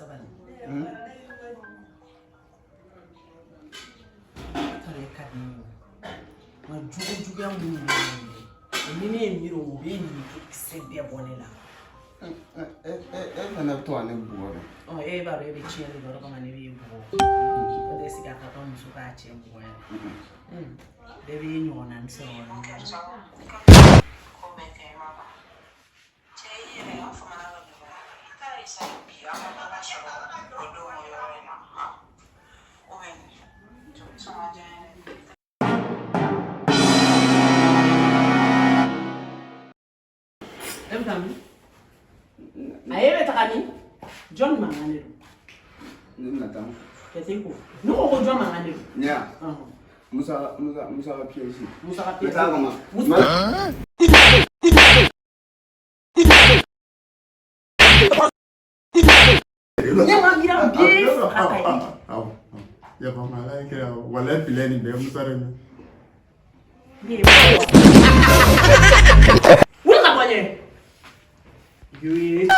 Sabali. E t'a dɔn e ka di ne ye. Nka jogo juguya minnu bɛ yen, ni ne ye miiri o bɛ nin kisɛ bɛɛ bɔ ne la. E fana bɛ to ka ne bugɔ dɛ. Ɔ, e b'a dɔn e bɛ tiɲɛni kɛ, o de kama ne b'e bugɔ. O tɛ sigi a ka kan muso k'a cɛ bugɔ yɛrɛ. Bɛɛ b'i ɲɔgɔnna sɔrɔ. Ko bɛɛ kɛ ma ban. Cɛ, i yɛrɛ an famana ka ɲɔgɔn ye. I t'a essayer bi an ka ɲɔgɔn sɔrɔ o don o yɔrɔ in na han, ou bien sɔn ka diya n ye dɛ. E bɛ taa min? A e bɛ taga min? Jɔn mankan de don? Ne bɛna taa. Kɛtɛ ko. Ne ko ko jɔn mankan de don? Ne ya? Musa, Musa, Musa ka pièce. Musa ka N bɛ pièce. taa kama. Musa. Ne ma miira bi faga ka ye. Awɔ. Yafa ma, Ala ye kira, walayi bilayi, nin bɛɛ Musa de nɔ. Ne ye wuli ka bɔ n ɲɛ. Ye.